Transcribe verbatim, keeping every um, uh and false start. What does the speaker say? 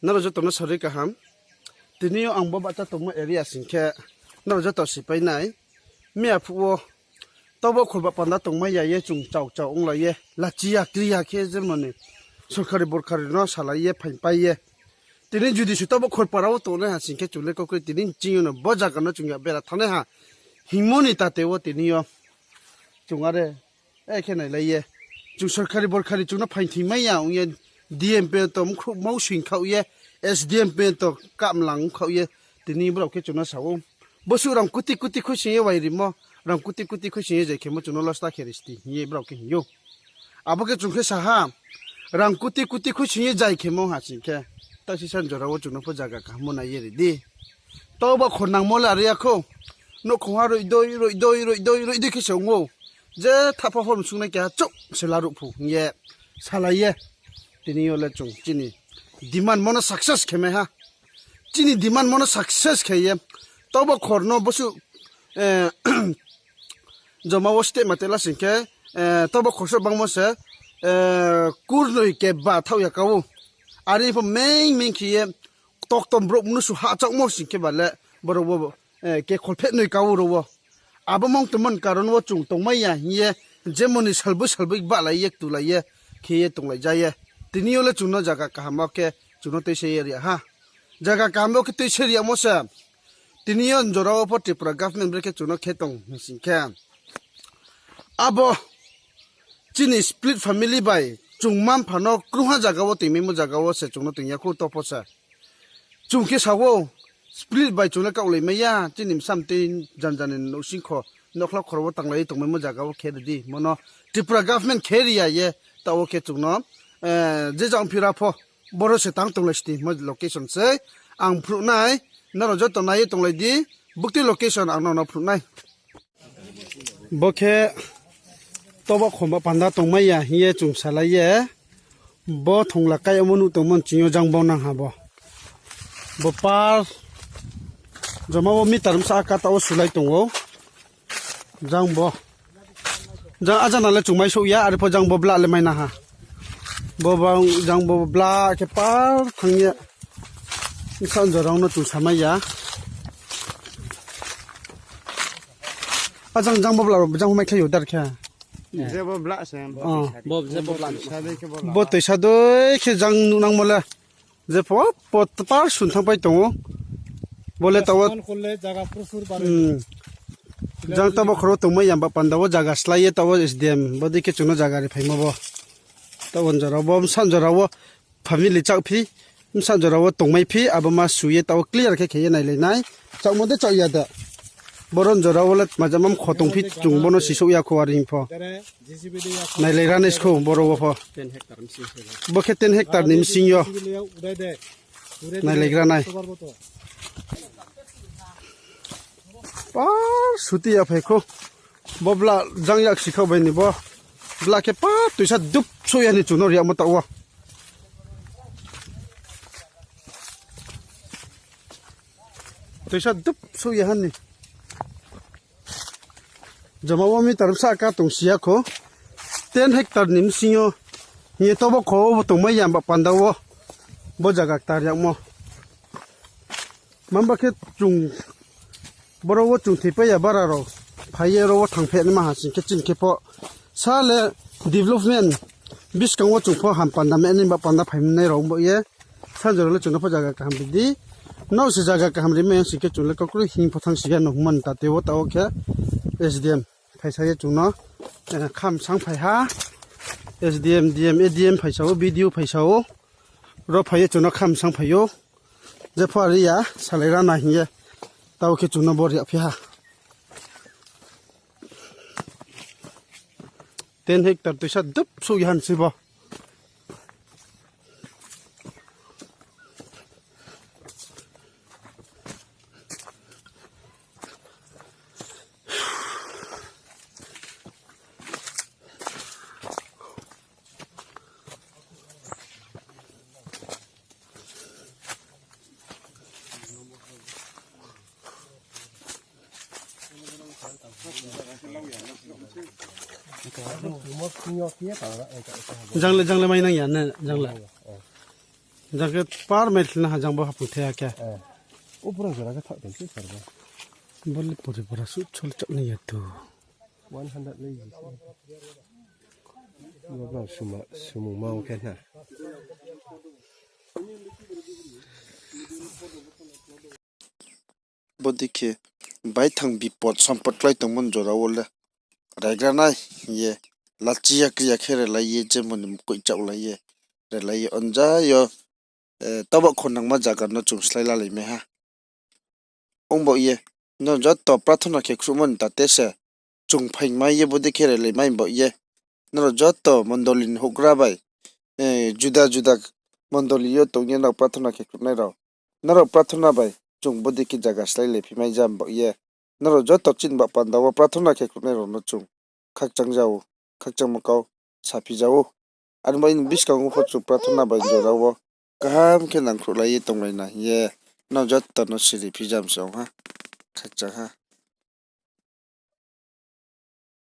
Nrao joto no sari kaham. Tini yo ang bo bahcha tongmo area sing khe, nrao joto sipai nai. Miya phuh wo tobo khor ba panda tongmai ya ye chung chao chao onglai ye, lachi ya kri ya khe je mani sorkari borkari no salai ye phaingpai ye. Tini judi se tobo khor para wo tongnai ha sing khe chung le kaukri tini ching yo no bo zaga no chung ya bera thanngnai ha hingmo ni tate wo tini yo chung are, e khe nailai ye. Chung sorkari borkari chung no phaingthingmai ya ong ye, D M P to mkhrouh mausoing khaoh ye, S D M P to kamlang khaoh ye, tini brao khe chung no sa ou. Bosuh rang kuti kuti khuising ye wairimo, rang kuti kuti khuising ye jai khemo chung no losta khe ri sti hing ye brao khe hing ou. Abo khe chung khe sa ha, rang kuti kuti khuising ye jai khemo ha sing khe, taisi san jora wo chung no pho zaga kaham wo nai ye ri di. Tobo khor nangmo le are ya khou. Nouhkhong ha roidoi, roidoi, roidoi, roidoi khe se ong ou. Je thapha hor msungnai keha chouh se laruh phu hing ye salai ye. Tini yo le chung chini demand mo no success khe mai ha. Chini demand mo no success khe ye. Tobo khor no bosuh, eh, joma wo step ma tela sing khe, eh, tobo khorso bangmo se, eh, kurnoi keba thaoh ya ka ou. Are pho main main khe ye, toktom brouh mnusu hahchaohmo sing khe ba le, boro wo, eh, kekholpheh noi ka ou ro wo. Abo mong tongmo ni karon wo chung tongmai ya hing ye, jemoni salboi salboi bahlai ye, ktulai ye, khe ye tonglai ja ye. Tini yo le chung no zaga kaham wo khe chung no tuise ye ri ha. Zaga kaham wo khe tuise ri yamo se. Tini yo jora wo pho Tripura government brekhe chung no khe tong hing sing khe, abo chini split family bai chung mma-mpha no krungha zaga wo toingmaimo zaga wo se chung no toing ya khou to pho se. Chung khe sa ou, split bai chung le kaohlai mai ya, chini bsa mtui janja ni nouhsing kho, nouhkhla khor wo tanglai ye tongmaimo zaga wo khe ri di. Mo no Tripura government khe ri ya ye, taoh wo khe chung no, eh, je jang phira pho, boro se tang tonglai sti mo location sei. Ang phruh nai, nrao joto nai ye tonglai di, buktui location ang nrao no phruh nai. Bo khe tobo khor ba panda tongmai ya hing ye chung salai ye. Bo thongla kai amo nuh tongmo ni ching yo jang bo nang ha bo. Bo par joma wo meter bsa kata wo sulai tong ou. Jang bo. Jang ajana le chung mai souh ya, are pho jang bo blah le mai na ha. Bo bang jang bo blah khe par thanng ye. Bsa jora no chung samai ya. Ajang jang bo blah, jang bo mai khlai yo dar khe. Je bo blah se. Bo toisa dei khe jang nuhnangmo le. Je pho, pho, par sun thanngpai tong ou. Bo le taoh wo, jang tobo khor wo tongmai ya ba panda wo zaga slái ye taoh wo S D M, bodei khe chung no zaga ri phaimo bo. Taoh wo jora wo, bsa jora wo, family chaoh phi, bsa jora wo tongmai phi, abo ma su ye taoh wo clear khe khe ye nailai nai. Chaohmo de chaoh ya de. Boro jora wo le tma jama mkho tong phi chung bo no sisouh ya khou are hing pho. Nailaigra nai skhou boro wo pho. Bo khe ten hectare ni bsing yo. Nailaigra nai. Par suti ya phai khou. Bo blah jang yak si khou bai ni bo. Blah khe par toisa dup souh ya ni chung no ri yagmo taoh wo. Toisa dup souh ya ha ni. Joma wo meter bsa ka tong si ya khou. Ten hectare ni bsing yo. Hing ye tobo khor wo tongmai ya ba panda wo. Bo zaga ktar yagmo. Mamba khe chung, boro wo chung thoipai ya bara rao. Phai ye ro wo thangphe naima ha sing khe chini khe pho. Sa le development. Buskang wo chung pho ham panda ma nai ba panda phai nai rao bo ye. Sa jora le chung no pho zaga kaham ri di. Nrao se zaga kaham ri mai ya sing khe chung le kakroi hing pho thanng si ya no hingmo ni tate wo taoh wo khe S D M phaisa ye chung no, eh, kham sang phai ha. S D M, D M, A D M phaisa ou, B D O phaisa ou. Ro phai ye chung no kham sang phai ou. Je pho are ya, salai ra na hing ye. Taoh khe chung no bor yaphi ha. Ten hectare toisa dup souh ya ha ni se bo. Jang le, jang le mai nang ya ne, jang le. Jang khe par mai lhina ha, jang bo haphung the ha khe. Bo le pori pora suh chol chak nai ya tu. Sumung ma khe na. Bodei khe baithang bipot sampot klái tongmo ni jora wo le raigra nai hing ye, lachi ya kri ya khe relai ye, jemon ni mkoih chaohlai ye, relai ye, onja yo, eh, taoba khonangma zaga no chung slái lalai mai ha. Ongbaoh ye, nrao joto prathona khe khruhmo ni tate se, chung phaingmai ye bodei khe relai mai baoh ye, nrao joto mondoli ni houhgra bai, eh, juda juda mondoli yo tong ye nrao prathona khe khruhnai rao, nrao prathona bai chung bodei khe zaga slái laiphi mai jam baoh ye, nrao joto chini ba panda wo prathona khe khruhnai rao no chung khakchang ja ou, khakchangmo kau saphi ja ou. Ani bai ni buskang wo pho chung prathona bai jora wo kaham khe nangkhruhlai ye tonglai na hing ye, nrao joto no siri phi jam se ong ha, khakchang ha.